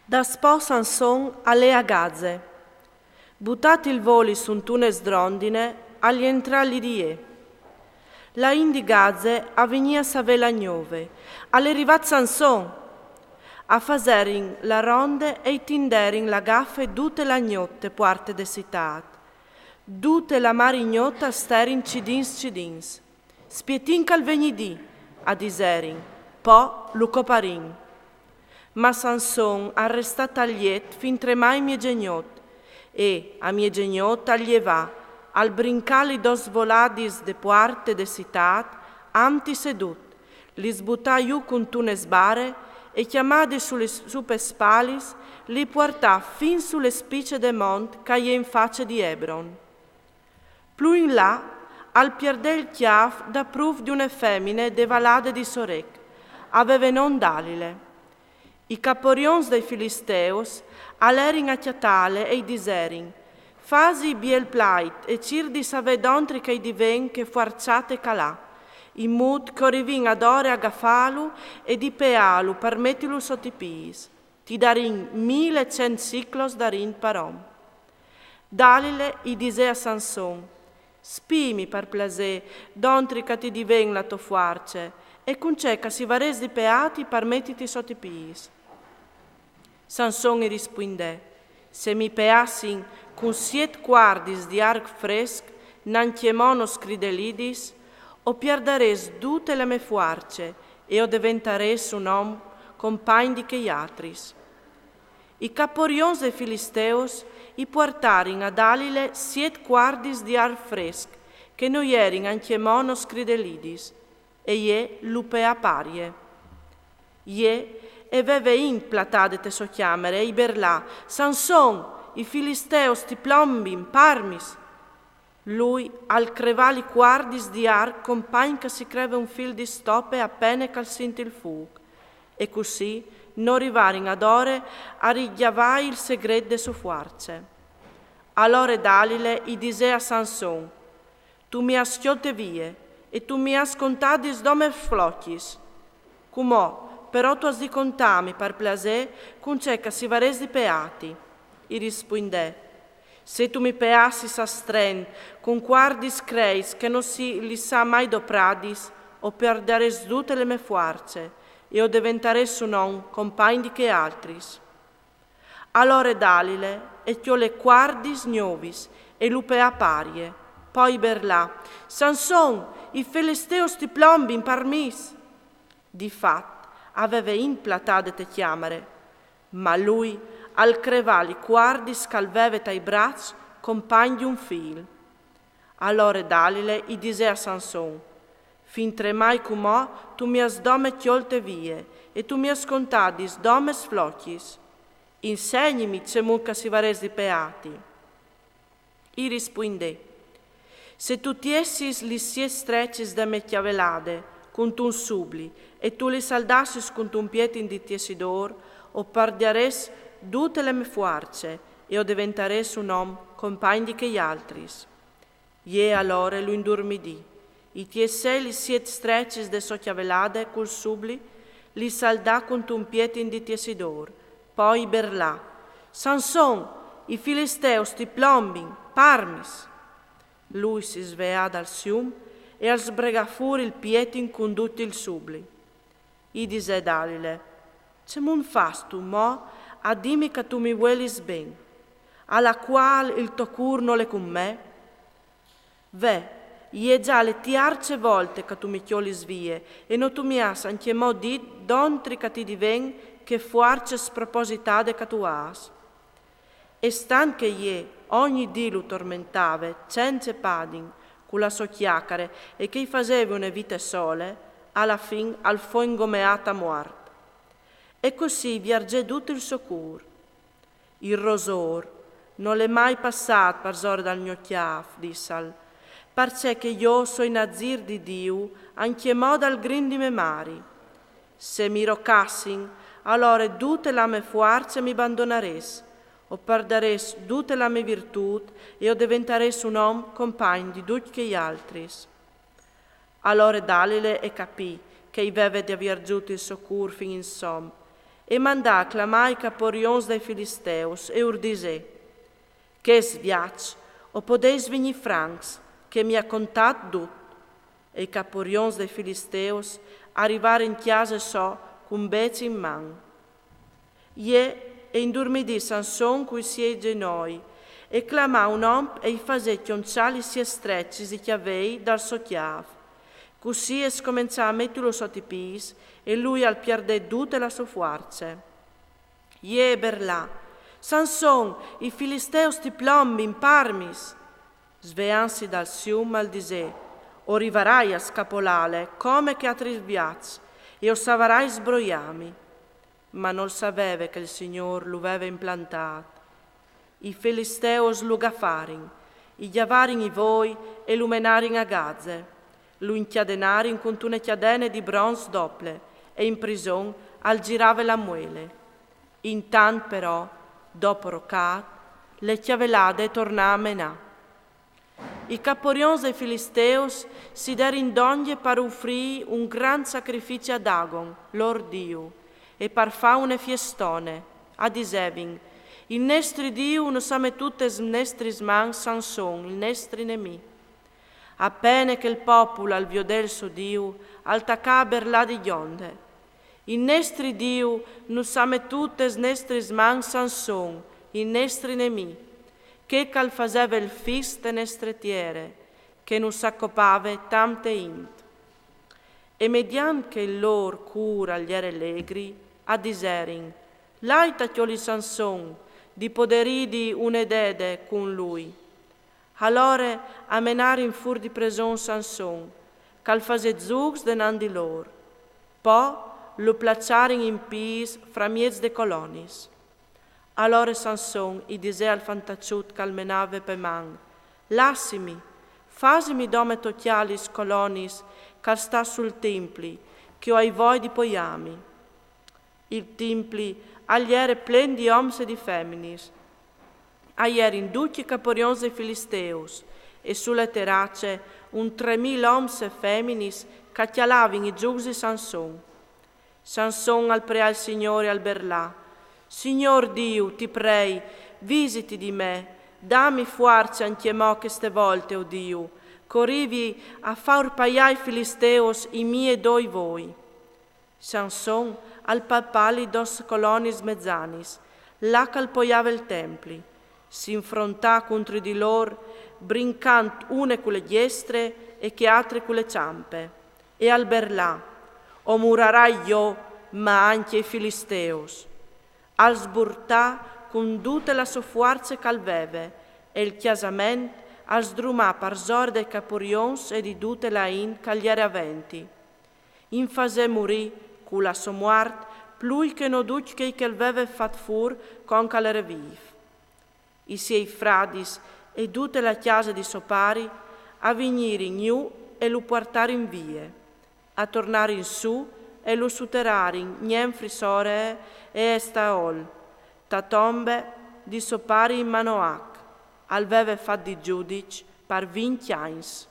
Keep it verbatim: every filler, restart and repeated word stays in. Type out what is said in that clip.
Daspò Sanson al è a Gaze. Butât il voli suntune sdrondine, al jentrà li di jê. La int di Gaze a vignì a savê la gnove: al è rivât Sanson! A faserin la ronde e i tinderin la gafe dute la gnot te puarte de citât. Dute la mari gnot a sterin cidins cidins. Spietìn ch'al vegni di, a diserin, po lu coparìn. Ma Sanson al restà tal jet fintremai miezegnot, e a miezegnot al jevà, al brincà li dôs voladis de puarte de citât, antis e dut, lis butà jù cuntune sbare e, cjamât su lis, su pes spalis, li puartà fin su le spice de mont ch'a je in face di Ebron. Plui in là al pierdè il cjâf dapruf di une femine de valade di Sorec, a veve non Dalile. I caporions dai Filisteus a lerin a cjatâle e i diserin: Fasi biel plait e cîr di savê dontri ch'a i diven chê fuarçate ch'a à, in mût ch'o rivìn adore a gafâlu e di peâlu par metilu sot i pîts. Ti darìn mil e cent siclos d'arint par om. Dalile i disè a Sanson: Spiimi par plasê dontri ch'a ti diven la tô fuarce e cun ce ch'a si varès di peâti par metiti sot i pîts. Sanson i rispuindè: Se mi peassin cun siet cuardis di arc fresc, nancjemò no scridelidis, o pierdarès dute la mê fuarce e o deventarès un om compagn di chei altris. I caporions dai Filisteus i puartarin a Dalile siet cuardis di arc fresc, che no jerin ancjemò no scridelidis, e jê lu peà parie. Jê e veve int platade te sô cjamare e i berlà: Sanson, i Filisteus ti plombin, parmis! Lui al crevà li cuardis di arc compagn ch'a si creve un fîl di stope a pene ch'al sint il fûc, e cussì no rivarin adore a rigjavâi il segret de sô fuarce. Alore Dalile i disè a Sanson: Tu mi âs cjolte vie, e tu mi âs contadis dome flocjis. Cumò, però, tu âs di contâmi par plasê cun ce ch'a si varès di peâti. I rispuindè: Se tu mi peassis a strent, cun cuardis creits che no si li sa mai dopradis, o pierdarès dute le mê fuarce, e o deventarès un om compagn di chei altris. Alore Dalile e cjolè cuardis gnovis e lu peà parie. Po i berlà: Sanson, i Filisteus ti plombin, parmis! Di fat, a veve int platade te cjamare, ma lui al crevà li cuardis ch'al veve tai braçs compagn di un fîl. Alore Dalile i disè a Sanson: Fintremai cumò tu mi âs dome cjolte vie, e tu mi âs contadis dome flocjis. Insegnimi cemût ch'a si varès di peâti. I rispuindè: Se tu tiessis li siet strecis de mê cjavelade cuntun subli, e tu li saldassis cuntun pietin di tiessidôr, o pierdarès dute le mê fuarce, e o deventarès un om compagn di chei altris. Jê alore lu indurmidì, i tiessè li siet strecis de sô cjavelade cul subli, li saldà cuntun pietin di tiessidôr, po i berlà: Sanson, i Filisteus ti plombin, parmis! Lui si sveà dal sium e al sbregà fûr il pietin cun dut il subli. I disè Dalile: Cemût fâstu mo a dîmi ch'a tu mi vuelis ben, a la cuâl il to cûr nol è cun me? Ve, e je za le tiarce volte ch'a tu mi cjolis vie, e no tu mi âs ancjemò dit dontri ch'a ti diven chê fuarce spropositade ch'a tu âs. E stant che jê ogni dì lu tormentave cence padin cu la sô cjacare e che i faseve une vite sole, a la fin al fo ingomeât a muart. E cussì i vierzè dut il so cûr. Il rosôr nol è mai passât parsore dal gno cjâf, dissal, parcè che jo o soi nazîr di Diu ancjemò dal grin di mê mari. Se mi rocassin, alore dute la mê fuarce mi bandonarès, o pierdarès dute la mê virtût e o deventarès un om compagn di ducj chei altris. Alore Dalile e capì che i veve vierzût il so cûr fin insom, E mandà a clamà i caporions dai Filisteus e ur disè: Chest viaç o podeis vignî francs, che mi à contât dut. E i caporions dai Filisteus a rivarin in cjase sô cun bêçs in man. Jê e indurmidì Sanson cui siei zenoi, e clamà un om e i fasè cjonçâ lis sies strecis di cjavei dal so cjâf. Cussì e scomençà a metilu sot i pîts, e lui al pierdè dute la sô fuarce. Jê e berlà: Sanson, i Filisteus ti plombin, parmis! Sveantsi dal sium al disè: O rivarai a scapolâle come chei altris viaçs, e o savarai sbroiâmi. Ma nol saveve che il Signôr lu veve implantât. I Filisteus lu gafarin, i gjavarin i voi e lu menarin a Gaze. Lu incjadenarin cuntune cjadene di bronç dople, e in prison al zirave la muele. Intant però, dopo rocât, le cjavelade e tornà a menâ. I caporions dai Filisteus si derin dongje par ufrî un grant sacrifici a Dagon, lôr diu, e par fâ une fiestone. A disevin: Il nestri Diu nus à metût tes nestris mans Sanson, il nestri nemì. A pene che il popul al viodè il so Diu, al tacà a berlâ di gjonde: Il nestri Diu nus à metût tes nestris mans Sanson, il nestri nemì, chel che al faseve il fis te nestre tiere, che nus à copât tante int. E mediant che il lôr cûr al jere legri, a diserin: Lait a cjoli Sanson, di podê ridi une dede cun lui. Alore a menarin fûr di preson Sanson, che al fasè zûcs denant di lôr. Po lu plaçarin in pîts framieç des colonis. Alore Sanson i disè al fantaçut che al menave pe man: Lassimi, fasimi dome tocjâ lis colonis che al sta sul timpli, che o ai voi di poiâmi. Il timpli al jere plen di oms e di feminis. A jerin ducj i caporions dai Filisteus, e su le terace un tremil oms e feminis che a cjalavin i zûcs di Sanson. Sanson al preà il Signôr e al berlà: Signôr Diu, ti prei, visiti di me, dami fuarce ancjemò cheste volte, o Diu, che o rivi a fâur paiâ ai Filisteus i miei doi voi. Sanson al palpà lis dôs colonis mezanis, là che al poiave il timpli, si infrontà cuntri di lôr, brincant une cu le diestre e chê altre cu le çampe, e al berlà: O murarai jo, ma ancje i Filisteus. Al sburtà cun dute la sô fuarce che al veve, e il cjasament al sdrumà parsore dai caporions e di dute la int che al jere aventi. In fasè murî cu la sô muart plui che no ducj chei che al veve fat fûr cuant che al jere vîf. I siei fradis e dute la cjase di so pari a vignirin jù e lu puartarin vie. A tornarin sù e lu suterarin gnent fri Soree e Estaol, ta tombe di so pari in Manoac. Al veve fat di zudich par vincj agns.